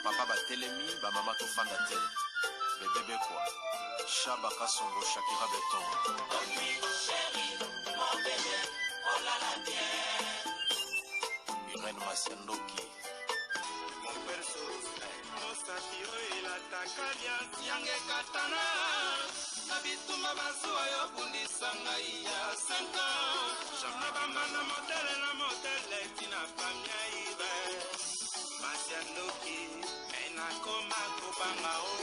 Ba papa batelemi, ba mama tofanda te. Bebe Bekwa, Shaba Kasongo, Shakira Beton. Irène Masiandoki. Mosapi oyo elataka liasi yanga ekatana na bitumba bazuwa yo bundisa ngai ya 5 ans na bambanda motele na motele tina famia ibe masi ya ndoki me nakoma kobanga o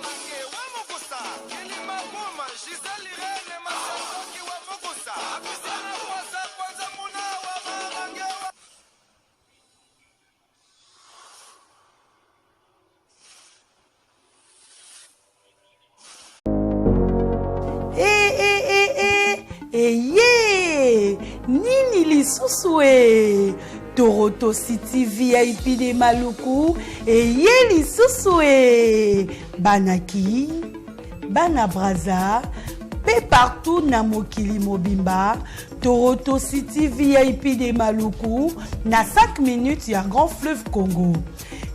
Mange wa mokosa kilima boma Gisèle Irène Masandoki wa mokosa Apisana kwasa kwanza muna wa marange wa Eh, eh, eh, eh, eye nini lisusu e Toronto City VIP de Maluku eye lisusu e bana ki bana Brazza mpe partout na mokili mobimba Toronto City VIP de Maluku na 5 minutes ya Grand Fleuve Congo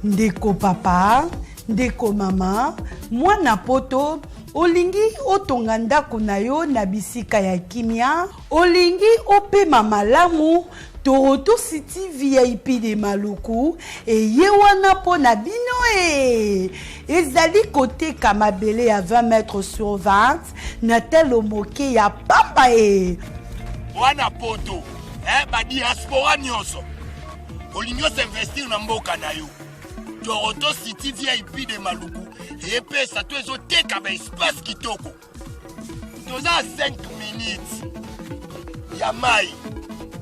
ndeko papa Ndeko mama, mwana poto, olingi otonga ndako na yo na bisika ya kimia? Olingi opema malamu? Toronto City VIP de Maluku eye wana mpo na bino ee! Ezali koteka mabele ya 20 mètres sur 20 na talo moke ya pamba ee! Mwana poto, eh, ba diaspora nyonso olingi osinvestir na mboka na yo Toronto City VIP de Maluku epesa to ezoteka ba espace kitoko. Toza 5 minutes ya mai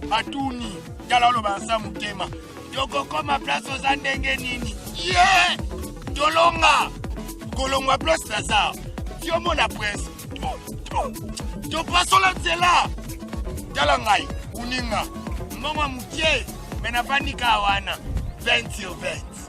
batuni tala oloba nsa motema tokokoma place oza ndenge nini ye yeah! tolonga kolongwa place lazare tiomona prince topasola nzela tala ngai uninga mbongo mokie me nafandi kaka wana 20 sur 20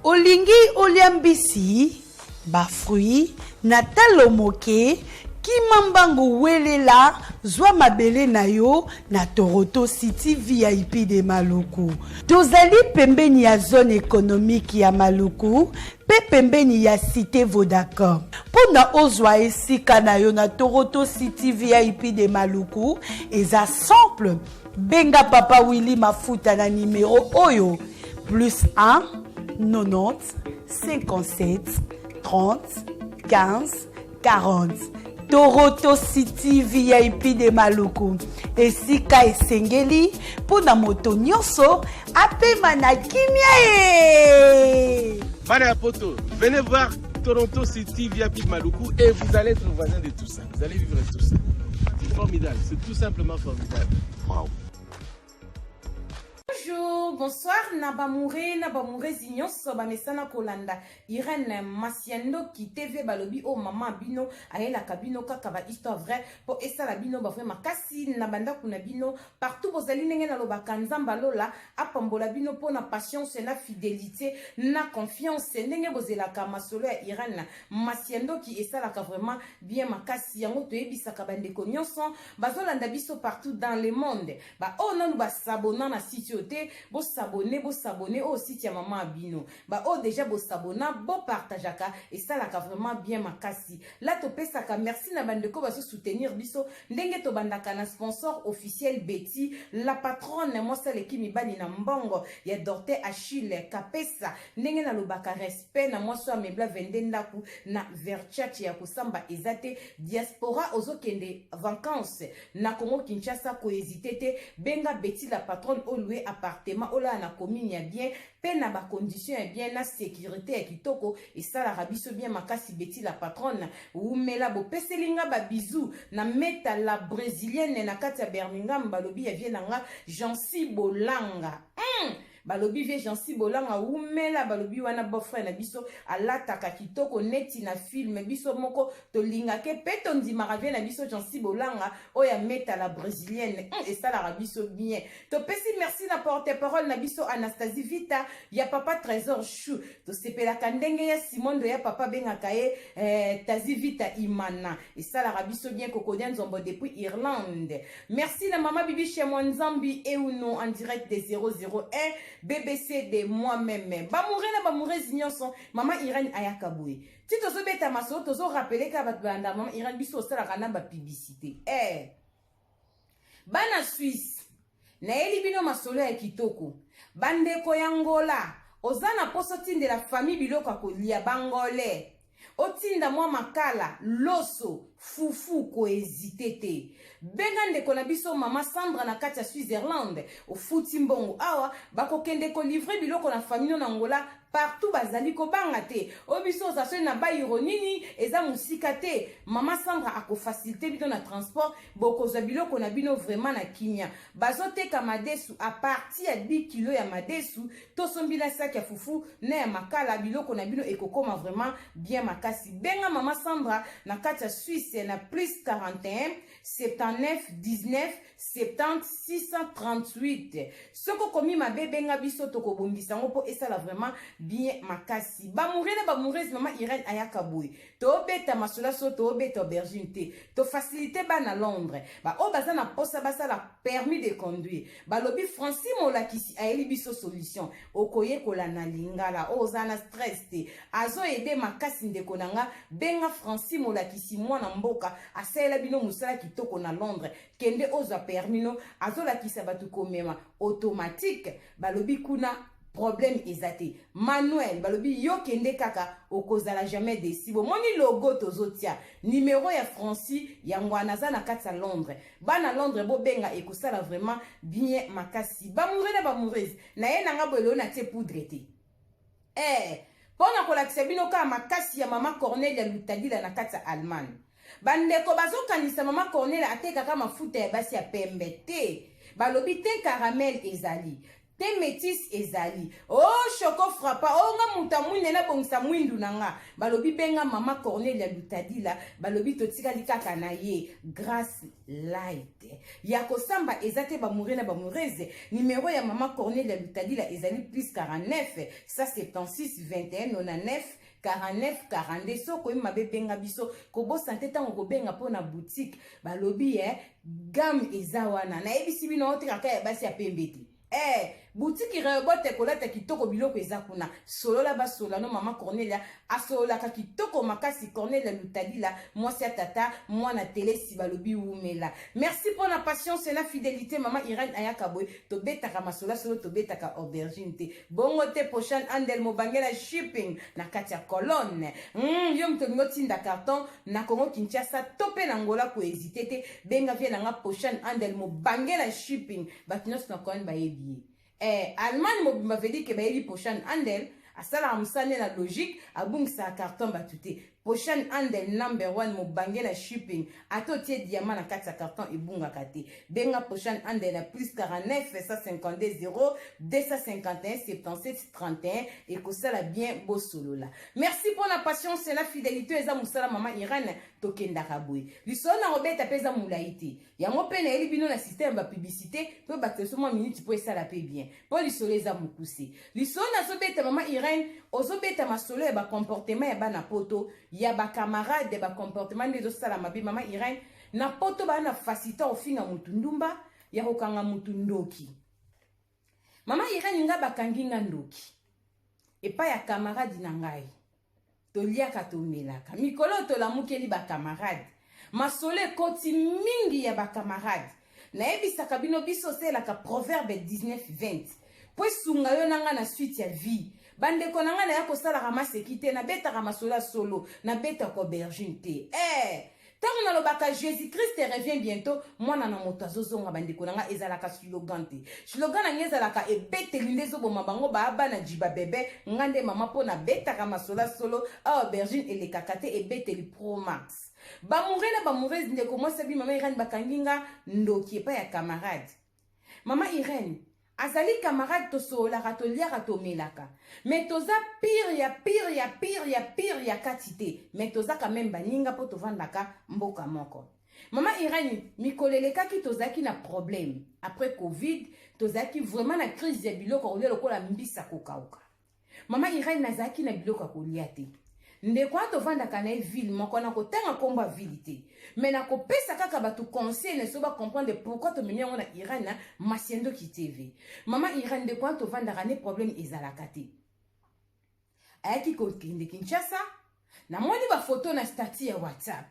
Olingi olia mbisi, ba fruits na talo moke, kima mbangu welela zwa mabele na yo na Toroto City VIP de Maluku. Tozali pembeni ya zone economique ya Maluku mpe pembeni ya Cite Vodacom. Mpo na ozwa esika na yo na Toroto City VIP de Maluku eza simple. Benga papa Willy Mafuta na numero oyo plus 1 90 57 30 15 40. Toronto City VIP de Maluku esika esengeli mpo na moto nyonso apema na kimia ye. Bana ya poto, venez voir Toronto City VIP de Maluku et vous allez être voisin de tout ça. Vous allez vivre tout ça. C'est formidable, c'est tout simplement formidable. Wow. Bonjour, bonsoir na bamoure na bamourezi nyonso bamesana kolanda Irène Masiandoki TV balobi o oh, mama bino ayelaka bino kaka ba histoire vraie po esala bino ba vrai makasi na bandako na bino partout bozali ndenge nalobaka Nzambe alola apambola bino mpo na patience na fidelité na confiance ndenge bozelaka masolo ya Irène Masiandoki esalaka vraiment bien makasi yango toyebisaka bandeko nyonso bazolanda biso partout dans le monde ba oyo nanu basabona na site oyo te bosabone bosabone oyo site ya mama ya bino ba oyo deja bosabona bopartageaka esalaka vraiment bien makasi la topesaka merci na bandeko bazo soutenir biso ndenge tobandaka na sponsor officiel Betty la patronne mwasi aleki mibali na mbongo ya Dorte Achille Kapesa ndenge nalobaka respect na mwasi oyo amebla 22 ndaku na verchache ya kosamba eza te diaspora ozokende vacances na Congo Kinshasa ko hésiter te benga Betty la patronne o louer appartement olala na commune ya bien pe na ba conditions ya bien na sécurité ya kitoko esalaka biso bien makasi Betty la patronne wumela bopeseli nga ba bisous na meta la brésilienne na kati ya Birmingham balobi ya vie na nga Jancy Bolanga mm! Balobi vieux Jancy Bolanga wumela balobi wana beau frère na biso alataka kitoko neti na film biso moko tolingake pe tondimaka vieux na biso Jancy Bolanga oyo ameta la brésilienne hum, esalaka biso bien topesi merci na porte parole na biso Anastasie Vita ya papa Trésor Chou tosepelaka ndenge ya Simondo ya papa abengaka ye eh, Tazi Vita Imana esalaka biso bien Kokodia Nzombo depuis Irlande Merci na mama Bibi chez moi Nzambi Euno en direct de 001. bbc de moi-même. Bamoure na bamourese nyonso, mama Irene ayaka boye ti tozobeta masolo, tozorapele kaka bato balanda mama Irene. Biso osalaka na bapublicité eh. Bana Suisse, nayeli bino masolo ya kitoko. Bandeko ya Ngola, oza na mposa otindela famille biloko ya kolia, bangolais, otinda mwa makala, loso, fufu, kohésiter te. Benga ndeko na biso mama Sandra na kati ya Switzerland. Ofuti mbongo awa, bakokende kolivrer biloko na famille na Ngola partout bazali. Kobanga te, oyo biso oza soki na bayiro nini, eza mosika te. Mama Sandra akofaciliter bino na transport, bokozwa biloko na bino vraiment na kimia. Bazoteka madesu à partir ya 10 kilo ya madesu, tosombila saki ya fufu na ya makala. Biloko na bino ekokoma vraiment bien makasi. Benga mama Sandra na kati ya Suisse na plus 41 79 19 70 638. Soki okomi mabe, benga biso, tokobongisa yango mpo esala vraiment bien makasi. Bamoure na bamourese, mama Irene ayaka boye, tobeta masolo so, tobeta aubergine te, tofaciliter bana Londres, baoyo baza na mposa basala permis de conduire. Balobi Francis Molakisi ayeli biso solution. Okoyekola na lingala, oyo oza na stress te, azoaider makasi. Ndeko na nga, benga Francis Molakisi, mwana mboka, asalela bino mosala kitoko na Londres. Kende ozwa permis no, azolakisa bato komema automatique. Balobi kuna problème eza te. Manuel, balobi yo kende kaka, okozala jamais déçu. Bomoni logo, tozotia numero ya Francis, yango wana. Aza na kati ya Londres. Bana Londres, bobenga, ekosala vraiment bien makasi. Bamoure na bamoureuse, na ye nanga boye, lelo natie poudre te mpo na kolakisa bino kaka makasi ya mama Cornelia Lutadila na kati ya Allemagne. Bandeko bazokanisa mama Cornelia atekaka mafuta ya basi ya pembe te. Balobi te caramel ezali te, métis ezali, o oh, choco frappa, o oh, nga moto amwinde, nabongisa mwindu na nga. Balobi benga mama Cornelia Lutadila. Balobi totikali kaka na ye Grace Light ya kosamba eza te. Bamoure na bamourese, numero ya mama Cornelia Lutadila ezali plus 49 176 21 99 49 42. Soki okoyeba mabe, benga biso. Kobosana te ntango kobenga mpo na boutique. Balobi ye gamme eza wana. Nayebisi bino, otekaka ya basi ya pembe te. Boutique Rehoboth, kolata kitoko, biloko eza kuna. Solola basolano, mama Cornelia asololaka kitoko makasi. Cornelia Lutadila, mwasi ya tata mwana telesi, balobi wumela. Merci mpona patience na fidélité. Mama Irene ayaka boye, tobetaka masolo solo, tobetaka aubergine te, bongo te. Prochaine Andel Mobangela Shipping na kati ya Colonne. Yo moto olingi otinda carton na Congo Kinshasa to mpe na Ngola, kohésiter te, benga vie na nga Prochaine Andel Mobangela Shipping. Bato nyonso na Colonne bayebi ye. Allemagne mobimba vedi ke bayebi Prochaine Andel, asalaka mosala nde na logique, abungisaka carton bato te. Prochaine Andel number one, Mobangela Shipping. Ata otie diamant na kati ya carton, ebungaka te. Benga Prochaine Andel na plus 49 152 0 251 77 31, ekosala bien, bosolola. Merci mpona patience na fidélité. Eza mosala mama Irene, tokendaka boye. Lisolo na kobeta mpe eza molai te, yango mpe nayeli bino na système bapublicité mpe bato mwa minute mpo esala mpe bien, mpo lisolo eza mokuse. Lisolo nazobeta, mama Irene ozobeta masolo ya bacomportement ya bana poto, ya bacamarade, ya bacomportement nde ezosala mabe. Mama Irene, na poto baa na facilité ofinga motu ndumba, ya kokanga motu ndoki. Mama Irene, nga bakangi nga ndoki epai ya camarade na ngai. Toliaka, tomelaka, mikolo oyo tolamukeli bacamarade, masolo ekoti mingi ya bacamarade. Nayebisaka bino, biso osalelaka Proverbe 19 20 mpo esunga yo na ngai na suite ya vie. Bandeko na ngai, naya kosalaka maseki te, nabetaka masolo ya solo, nabetaka aubergine te. Ntango nalobaka "Jésus Christ revient bientôt", mwana na moto azozonga, bandeko na ngai, ezalaka slogan te. Slogan na ngai ezalaka ebeteli nde ezoboma bango baa bana jiba bebe. Nga nde mama mpo nabetaka masolo ya solo awa, aubergine elekaka te, ebeteli pro max. Bamoure na bamourese, ndeko mwasi abi: "Mama Irene, bakangi nga ndoki epai ya camarade." Mama Irene, azali camarade, tosololaka, toliaka, tomelaka, mais toza pire ya pire ya pire ya pire ya kati te, mais toza quand même baninga mpo tovandaka mboka moko. Mama Irene, mikolo elekaki tozalaki na problème après Covid, tozalaki vraiment na crise ya biloko ya kolia lokola mbisa kokauka. Mama Irene, nazalaki na biloko ya kolia te. Ndeko wana tovandaka na ye ville moko, nakotanga nkombo ya ville te, mais nakopesa kaka bato conseil na so bacomprendre pourquoi tomemi yango na Iran na Masiandoki TV. Mama Iran, ndeko wana tovandaka ne problème ezalaka te. Ayaki kokende Kinshasa, namoni bafoto na statut ya WhatsApp.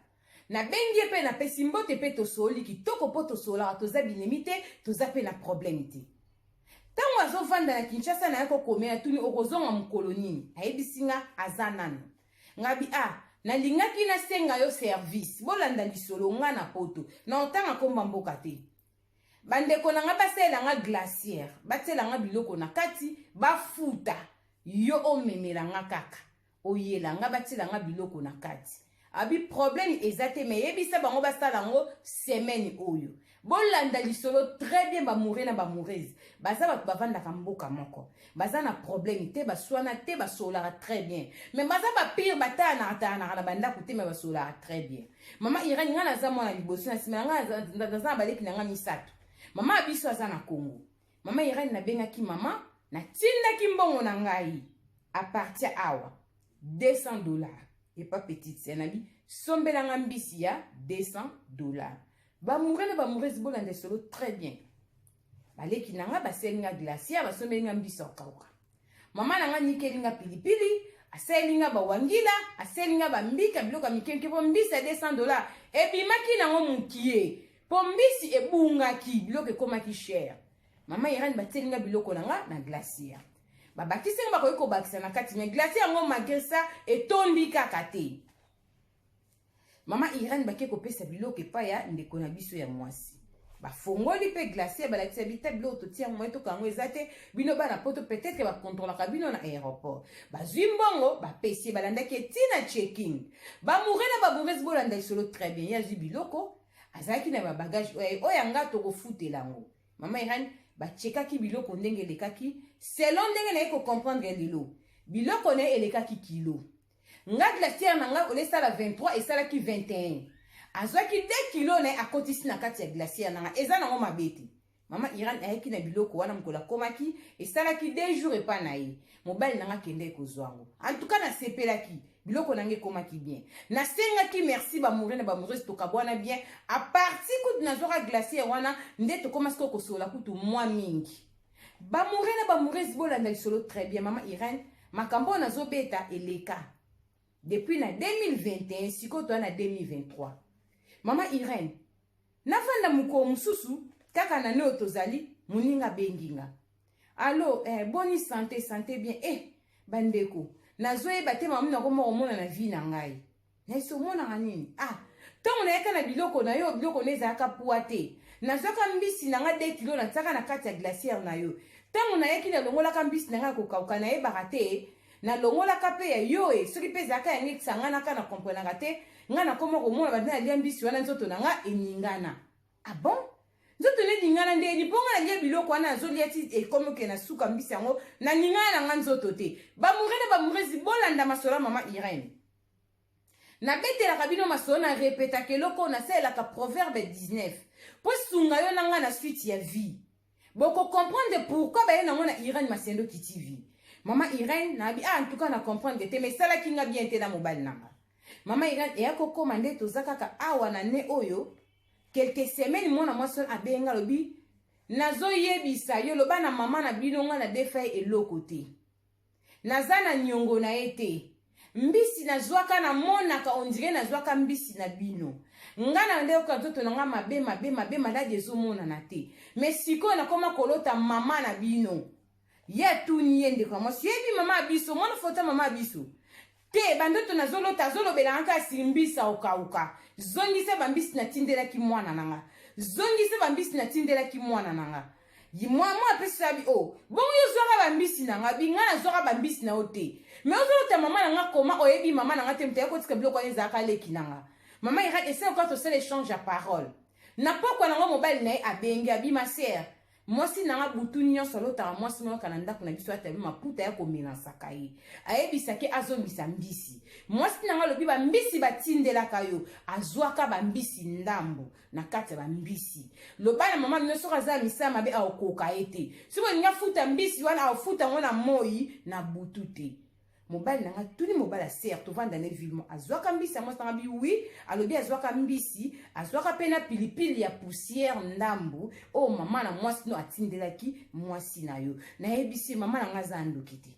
Nabengi ye mpe napesi mbote mpe tosoli kitoko, mpo tosolaka, toza binemi te, toza mpe na problème te. Ntango azovanda na Kinshasa, naye kokomela, tuni okozonga mokolo nini? Ayebisi nga aza nano. Ngabi a nalingaki nasenga yo service. Bolanda lisolo. Nga na poto, na otanga komba mboka te. Bandeko na nga basalela nga glacière, batiela nga biloko na kati, bafuta yo, omemela nga kaka, oyela nga, batiela nga biloko na kati. Abi problème eza te, mais yebisa bango basala yango semaine oyo. Bolanda lisolo très bien. Bamoureux na bamoureuse baza bato bavandaka mboka moko, baza na problème te, baswana te, basololaka très bien, mais baza bapire, batayanaka tayanaka na bandako te, mais basololaka très bien. Mama Irani, ngai naza mwana liboso, na nsima na ngai naza na baleki na ngai misato. Mama ya biso aza na Congo. Mama Irani, nabengaki mama, natindaki mbongo na ngai à partir awa, 200 $, epa petite sœur. Nabi sombelanga mbisi ya 200 $. Bamoureux na bamoureuse, bolanda esolo très bien. Baleki na nga baseli nga glacière, basombeli nga mbisi ya kokauka. Mama na nga nikeli nga pilipili, asaleli nga bawangila, asaleli nga bambika, biloko ya mike mike, mpo mbisi ya 200 $ ebimaki nango mokie, mpo mbisi ebungaki, biloko ekomaki cher. Mama Irani, batieli nga biloko na nga na glacière, babakisi nga, bakoki kobakisa na kati, mais glacière yango malgré ça etondi kaka te. Mama Irene, bake kopesa biloko epai ya ndeko na biso ya mwasi, bafongoli mpe glacière, balakisa bita biloko totia moye, toka yango eza te. Bino bana poto, peut-être bakontrolaka bino na aéroport. Bazwi mbongo, bapesi ye, balandaki etina checking. Bamoureux na bamoureuses, bolanda lisolo très bien. Ye azwi biloko, azalaki na babagage oyo yanga tokofutela yango. Mama Irene, bachekaki biloko ndenge elekaki, selon ndenge naye kocomprendre lelo, biloko na ye elekaki kilo. Nga glacière na nga olesala 23, esalaki 21. Azwaki 2 kilo na ye, akotisi na kati ya glacière na nga. Eza nango mabe te. Mama Iran ayaki na biloko wana mokolo akomaki, esalaki 2 jours epa na ye. Mobali na nga akende kozwa yango. En tout cas nasepelaki, biloko na nga ekomaki bien, nasengaki merci. Bamoureux na bamoureuse, tokabwana bien. À partir kutu nazwaka glacière wana nde tokóma sikoyo kosola kutu mwa mingi. Bamoureux na bamoureuse, bolanda lisolo très bien. Mama Irene, makambo oyo nazobeta eleka depuis na 2021, sikoyo toya na 2023. Mama Irene, navanda mokolo mosusu kaka na ne oyo tozali, moninga abengi nga: "Allo, eh, boni santé?" "Santé bien." "Eh bandeko, nazoyeba te mama, nakoma komona na vie na ngai." Nayesi: "Omonaka nini?" "Ah, ntongo nayaka na biloko na yo, biloko na ezalaka pwa te. Nazwaka mbisi na nga 2 kilo, natiaka na kati ya glacière na yo. Ntango nayaki, nalongolaka mbisi na ngai ya kokauka, nayebaka te nalongolaka mpe ya yo. E soki mpe ezalaka yango esanganaka, na komprenaka te. Ngai nakoma komona bato nalia mbisi wana, nzoto na nga eningana." "Ah bon, nzoto neningana ndeni? Mpo nga nalia biloko wana, nazolia ti ekomi oke na suka mbisi yango, naningana na nga nzoto te." Bamoureux na bamoureuses, bolanda masolo ya mama Irene. Nabetelaka bino masolo, na repetaka eloko oyo nasalelaka Proverbe 19 mpo sunga yo na ngai na suite ya vie. Bokocomprendre pourquoi baye nango na Irene Masendoki TV. Mama Irene, nayebi, ah, en tout cas na comprendre te, mais esalaki nga bien te na mobali na nga. Mama Irene, eya kokóma nde toza kaka awa na ne oyo, quelques semaines, mwana mwasi wana abenga, alobi: "Nazoyebisa yo, loba na mama na bino, nga na defa ye eloko te, naza na niongo na ye te. Mbisi nazwaka, namonaka on dirait nazwaka mbisi na bino. Nga na nde yoka nzoto na nga mabe mabe mabe, maladi ezomonana te, mais sikoyo nakoma kolota mama na bino." Ye atuni ye ndeko ya mwasi: "Yebi mama ya biso? Mwana foto mama ya biso te. Bandoto nazolota, azolobelanga kaka mbisa okauka. Zongisa bambisi natindelaki mwana na nga, zongisa bambisi natindelaki mwana na nga." Mwa mwa apesi abi: "O oh, bongo yo ozwaka bambisi na nga?" "Bi nga nazwaka bambisi na yo te, mais ozolota mama na nga koma? Oyebi mama na nga te. Moto aye kotika biloko wana ezalaka leki na nga." Mama Irene, esala kaka tosala échange ya parole. Na pokwa nango, mobali na ye abengi, abi: "Ma sœur, mwasi na nga butu nyonso alotaka mwasi moyoka na ndako na biso, atabi maputa ya komelansaka ye, ayebisaki azongisa mbisi. Mwasi na nga alobi bambisi batindelaka yo, azwaka bambisi ndambo na kati ya bambisi. Loba na mama bino, soki aza misala mabe, akokoka ye te. Soki olingi afuta mbisi wana, afuta yango na moi, na butu te." Mobali na nga tuni mobali ya ser tovanda ne ville mo azwaka mbisi ya mwasi na nga bi wi alobi azwaka mbisi azwaka mpe na pilipili ya poussière ndambu oyo mama na mwasi no atindelaki mwasi na yo. Nayebisi mama na nga aza ndoki te.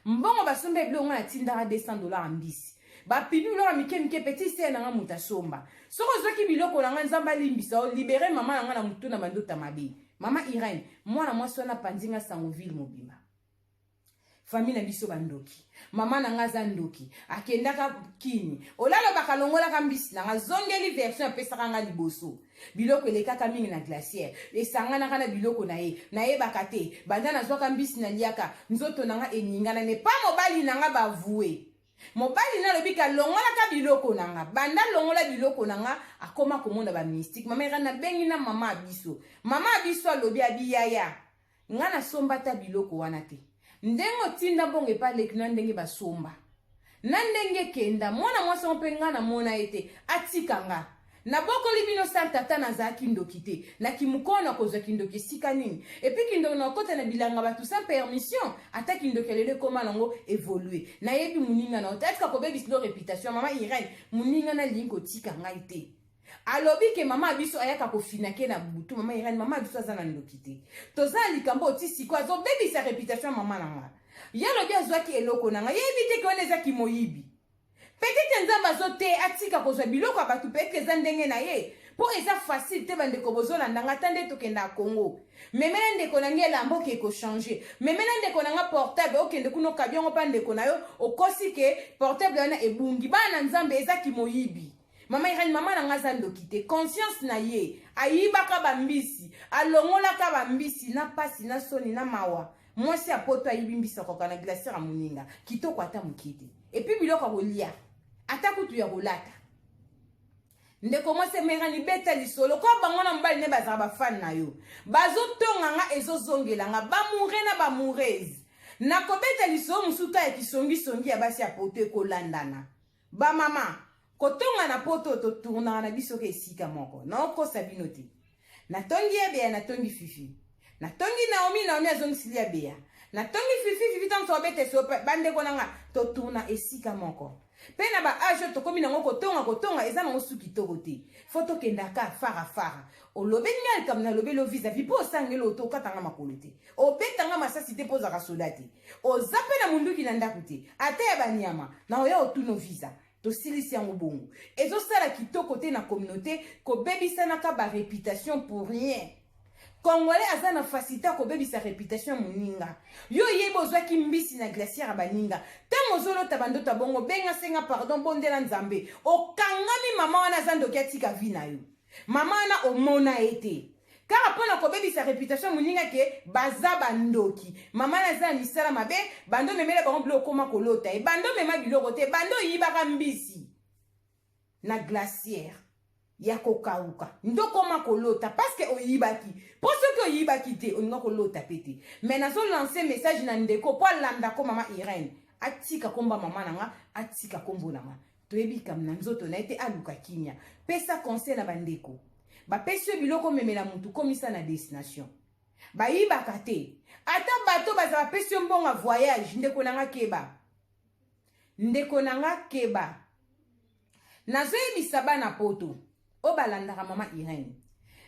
Mbongo basomba biloko nga natindaka 200 dollars ya mbisi bapibi biloko ya mike mike petit ser na nga moto asomba. Soki ozwaki biloko na nga Nzambe alimbisa o libere mama na nga na motu na bandota mabe. Mama Irene mwana mwasi wana apanzi nga sango ville mobimba. Famille na biso bandoki. Mama na nga aza ndoki. Akendaka kini. Olalobaka longolaka mbisi na nga zongeli version apesaka nga liboso. Biloko elekaka mingi na glacière. Esanganaka na biloko na ye. Nayebaka te. Banda nazwaka mbisi naliaka. Nzoto na nga eningana ne pa mobali na nga bavoue. Mobali na alobi ka longolaka biloko na nga. Banda longola biloko na nga akoma komona ba mystique. Mama Irene nabengi na mama abiso. Mama abiso alobi abi yaya. Nga nasomba ata biloko wana te. Ndenge otinda mbongo epa leki na ndenge basomba. Na ndenge ekenda mwana mwasi yango mpe nga namona ye te atika nga. Nabokoli bino sans tata nazalaki ndoki te. Na kimukolo nakozwa kindoki esika nini? Epuis kindoki nakota na bilanga bato sans permission. Ata kindoki ya lelo ekoma nango evolue. Nayebi moninga na yo te atika kobebisa no reputation. Mama Irene moninga nalingi kotika ngai te. Alobi ke mama biso ayaka kofinake na butu. Mama Irene mama biso aza na ndoki te. Toza na likambo oti sikoyo azobebisa reputation ya mama na nga. Ye alobi azwaki eloko na nga. Yebi te ke wana eza kimoyibi. Peut-être Nzambe azote atika kozwa biloko ya bato, peut-être eza ndenge na ye. Po eza facile te bandeko bozolanda nga ata nde tokenda Congo. Memela ndeko na ngai elamba oke ko changer. Memela ndeko na nga portable okende kuna okabi yango pa ndeko na yo okosi ke portable wana ebungi. Bana Nzambe eza kimoyibi. Mama Irene mama na nga aza ndoki te. Conscience na ye ayibaka bambisi, alongolaka bambisi na pasi na soni na mawa. Mwasi ya poto ayibi mbisi akoka na glacière ya moninga. Kitoko ata mokie te. Et puis biloko ya kolia ata kutu ya kolata. Ndeko mwasi emerani beta lisolo ko bango na mobali ne bazala ba fan na yo. Bazotonga nga ezozongela nga bamoure na bamourese. Nakobeta lisolo mosusu ya kisongisongi ya basi ya poto ekolandana. Ba mama kotonga na poto totournaka na biso ke esika moko. Naokosa bino te. Natongi ya Bea, natongi Fifi. Natongi Naomi, Naomi azongisili ya Bea. Natongi Fifi, Fifi ntango tobeta eso bandeko na nga totourna esika moko. Pe na ba age oyo tokomi nango kotonga kotonga eza nango su kitoko te. Fo tokendaka fara fara. Olobeli nga likambo nalobeli yo vis-à-vis mpo osangeli oyo tokata nga makolo te. Obeta nga masasi te mpo ozalaka soda te. Oza pe na munduki na ndako te. Ata ya banyama na oya otuno visa. Tosilisi yango bongo. Ezosala kitoko te na communauté kobebisanaka ba réputation pour rien. Congolais aza na facilité ya kobebisa réputation ya moninga. Yo oyebi ozwaki mbisi na glacière ya baninga. Ntango ozolota bandoto ya bongo, benga senga pardon, bondela Nzambe. Okangami mama wana aza ndoki atika vie na yo. Mama wana omona ye te. Kaka mpona kobebisa réputation ya moninga ke baza bandoki. Mama wana aza na misala mabe, bando omemela bango biloko okoma kolota ye. Bando omema biloko te, bando oyibaka mbisi na glacière ya kokauka ndokoma kolota parce que oyibaki. Po soki oyibaki te olinga kolota pe te. Mais nazo lancer message na ndeko po alanda ko mama Irene atika komba mama na nga, atika kombo na nga. Toyebi kam na nzoto na ye te, aluka kimia. Pesa conseil na bandeko. Bapesi yo biloko omemela mutu komisa na destination. Bayibaka te. Ata bato baza bapesi yo mbongo ya voyage, ndeko na nga keba. Ndeko na nga keba. Nazoyebisa bana poto oyo balandaka mama Irene.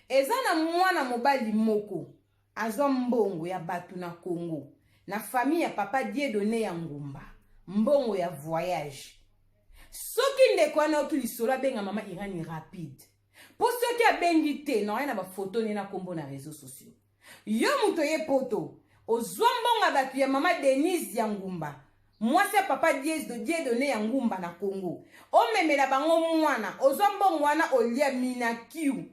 Eza na mwana mobali moko azwa mbongo ya bato na Congo na famille ya papa Dieudonné ya Ngumba, mbongo ya voyage. Soki ndeko wana oki lisolo abenga mama Irene rapide. Po soki abengi te na na ba photo ne na kombo na réseaux sociaux. Yo moto ye poto ozwa mbongo ya bato ya mama Denise ya Ngumba, mwasi ya papa Dieudonné ya Ngumba na Congo. Omemela bango mwana, ozwa mbongo wana olia mina kiu.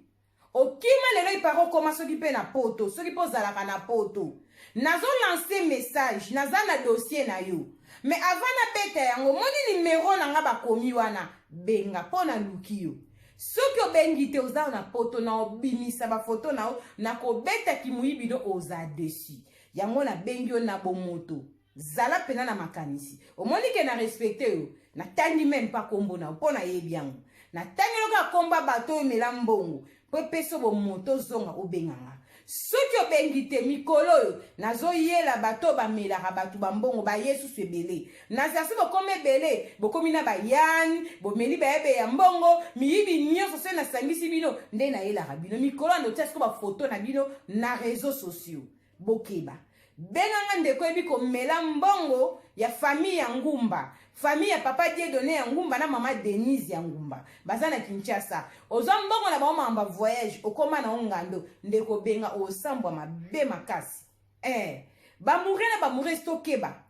Okima lelo ipara okoma soki pe na poto, soki pe ozalaka na poto. Nazo lancer message, naza na dossier na yo. Mais avant nabeta yango, moni numero na nga bakomi wana, benga po naluki yo. Soki obengi te oza na poto na obimisa ba photo na yo, na kobeta kimuyibi do oza dessus. Yango nabengi yo na bomoto. Zala pena na makanisi. Omoni ke na respecte yo, natangi meme pas kombo na yo po nayebi yango. Natangi yo kaka komba bato oyo mela mbongo po epesa bomoto zonga obenga nga. Soki obengi te, mikolo oyo nazoyela bato oyo bamelaka bato bambongo baye susu ebele. Na zerse bokomi ebele, bokomi na bayan, bomeli bayebe ya mbongo, miyibi nyonso soki nasangisi bino nde nayelaka bino. Mikolo wana otia siko bafoto na bino na réseaux sociaux. Bokeba. Benga nga ndeko oyebi komela mbongo ya famille ya ngumba famille ya papa Dieudonne ya ngumba na mama Denise ya ngumba baza na Kinshasa ozwa mbongo na bango makambo ya voyage okoma na ngando ndeko benga osambwa mabe makasi eh bamoure na bamourese tokeba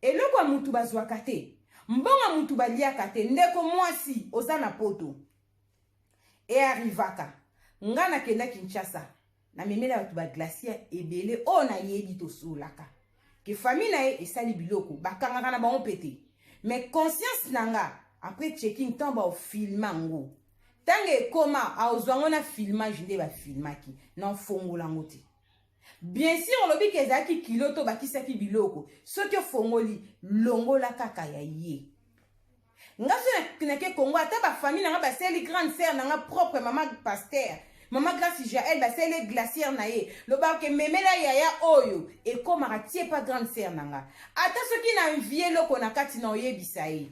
eloko ya mutu bazwaka te mbongo ya mutu baliaka te ndeko mwasi oza na poto e arrivaka nga nakenda Kinshasa Namemela bato ba glacière ebele oyo nayebi tosololaka ke famille na ye esali biloko bakangaka na bango mpe te mais conscience na nga après checking ntango baofilme yango ntango ekoma aozwa yango na filmage nde bafilmaki na ofongola yango te bien sûr olobi ke ezalaki kilo to bakisaki biloko soki ofongoli longola kaka ya ye nga so nake congo ata bafamille na nga basali grande sœur na nga propre mama pasteur mama grace jael basali glacière na ye lobaka ke memela yaya oyo ekomaka tie pa grande sœur na nga ata soki na envie eloko na kati na oyebisa ye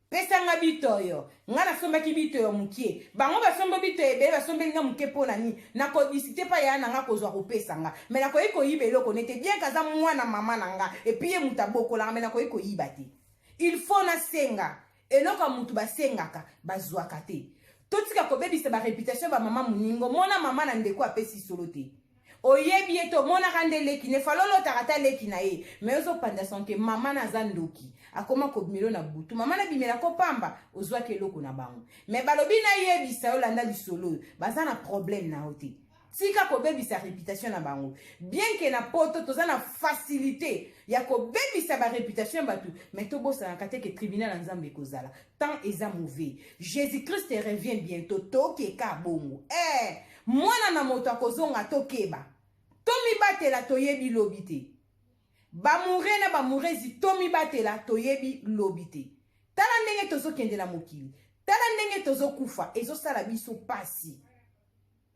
pesa nga bitoyo nga nasombaki bitoyo mokie bango basombi bitoyo ebele basombeli nga moke mpo na nini nakodisite mpa yaya na nga kozwa kopesa nga me nakoki koyiba eloko nete bien ke aza mwana mama na nga epuis ye moto abokolanga me nakoki koyiba te Il faut nasenga. Eloko ya mutu basengaka bazuaka te. Totika kobebisa ba reputation ba mama muninga. Omona mama na ndeko apesi solo te. Oyebi ye te omonaka nde leki ne fallait olotaka ata leki na ye mais ozo panza son ke mama na aza ndoki akoma kobimelo na butu mama na bimela ko pamba ozwaki eloko na bango mais balobi nayebisa yo landa lisolo oyo baza na problème na yo te Tika kobebisa reputation na bango. Bien que na poto toza na facilité ya kobebisa ba reputation ya batu, mais tobosanaka te que tribunal ya Nzambe ekozala. Temps eza mauvais. Jesus-Christ revient bientôt. Tokeka bongo. Eh, mwana na moto akozonga tokeba. Tomibatela toyebi lobi te. Bamoure na bamourezi tomibatela toyebi lobi te. Tala ndenge tozokende na mokili. Tala ndenge tozokufa ezosala biso pasi.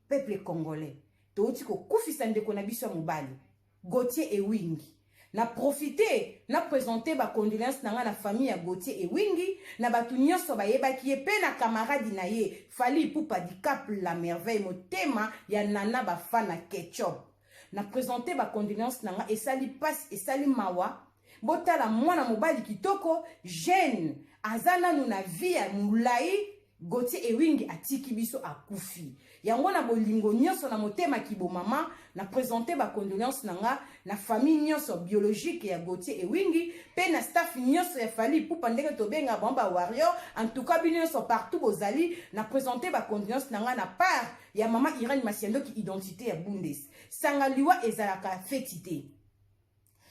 Peuple congolais, towuti kokufisa ndeko na biso ya mobali, Gauthier Ewingi. Na profiter na presenter ba condoleances na nga na famille ya Gauthier Ewingi, na batu nionso bayebaki ye pe na camarade na ye Fally Ipupa Dicap la merveille motema ya Nana Bafana Ketchup. Na presenter ba condoleances na nga esali pasi esali mawa botala mwana mobali kitoko jeune aza nanu na vie ya mulayi Gauthier Ewingi atiki biso akufi. Yango na bolingo nionso na motema kibo mama na presenter ba condoleances na nga na famille nionso biologique ya Gauthier Ewingi pe na staff nionso ya Fally Ipupa ndenge tobenga bango ba warrior en tout cas bino nionso partout bozali na presenter ba condoleances na nga na part ya mama Irène Masiandoki identite ya Bundes. Sanga liwa ezalaka feti te.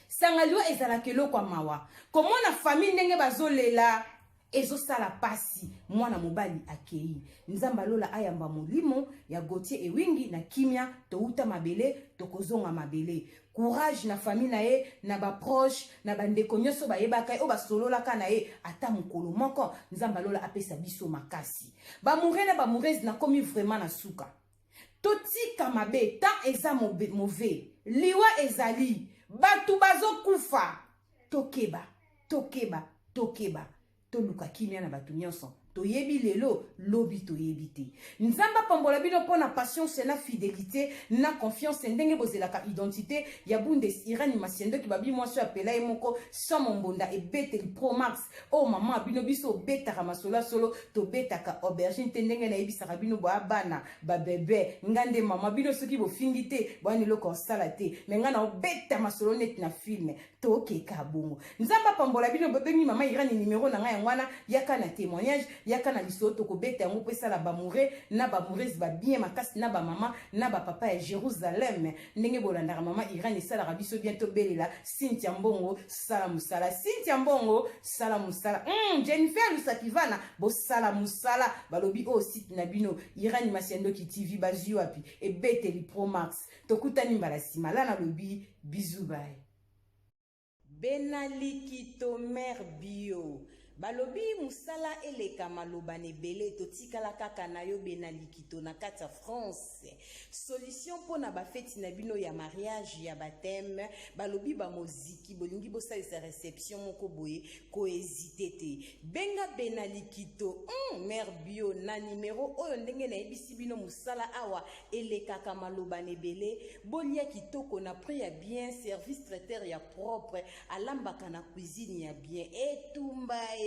Sanga liwa ezalaka eloko ya mawa. Komona famille ndenge bazolela ezosala pasi. Mwana mobali akei. Nzambe alola ayamba molimo ya Gauthier Ewingi na kimia. Towuta mabele tokozonga mabele. Courage na famille na ye, na ba proche, na bandeko nyonso bayebaka ye, oyo basololaka na ye ata mokolo moko. Nzambe alola apesa biso makasi. Ba moure na ba mourese nakomi vraiment na suka. Totika mabe, temps eza mauvais. Liwa ezali, batu bazokufa. Tokeba, tokeba, tokeba. Toluka kimia na batu nyonso. Toyebi lelo, lobi toyebi te. Nzambe apambola bino mpo na patience na fidelite na confiance ndenge bozelaka identité ya Bundes Irene Masiendoki babi mwasi oyo apela ye moko sans mombonda ebeteli Pro Max. Oh maman bino biso obetaka masolo ya solo tobetaka aubergine te ndenge nayebisaka bino boya bana ba bebe nga nde mama bino soki bofingi te boya na eloko osala te me nga na obeta masolo neti na film tokeka bongo nzambe apambola bino bobengi mama irani nimero na ngai yango wana yaka na témoignage yaka na lisolo tokobeta yango mpo esala bamoure na bamourese babien makasi na bamama na bapapa ya jérusalem ndenge bolandaka mama Irène esalaka biso bien tobelela Cynthia Mbongo sala musala Cynthia Mbongo sala musala Jennifer Lusakivana bosala musala balobi oyo oh, site na bino Irène Masiandoki TV bazwi wapi ebeteli Pro Max tokutani mbala nsima la nalobi bisous bye Bena Likito mère bio. Balobi musala eleka maloba na ebele totikala kaka na yo bena likito na kati ya France solution pona ba feti na bino ya mariage ya bapteme balobi ba moziki bolingi bosalisa reception moko boye ko hesite te benga bena likito hum mère bio na numero oyo ndenge nayebisi bino musala awa elekaka maloba na ebele bolia kitoko na prix ya bien service traiteur ya propre alambaka na cuisine ya bien etumba e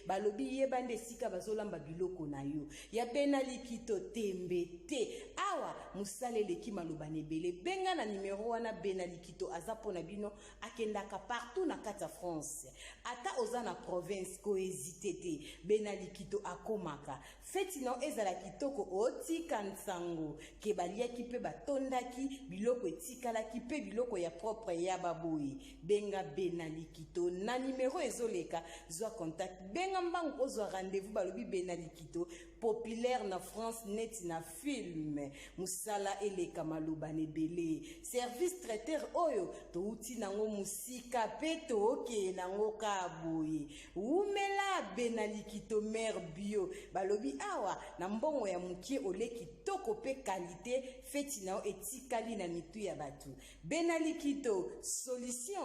balobi yeba nde esika bazolamba biloko na yo ya bena likito tembe te awa mosala eleki maloba na ebele benga na nimero wana bena likito aza mpo na bino akendaka partout na kati ya france ata oza na province kohezite te bena likito akomaka Feti na yo ezala kitoko otika nsango ke baliaki pe batondaki biloko etikalaki pe biloko ya propre ya baboyi benga Bena Likito na numero ezoleka zwa contact benga mbangu ozwa rendez-vous balobi Bena Likito populaire na France neti na film musala eleka maloba na ebele service traiteur oyo touti nango musika pe tookee nango ka boye Wumela Bena Likito mère bio balobi awa na mbongo ya mukie ole kitoko pe qualite feti na yo etikali na mitu ya batu Bena Likito solution.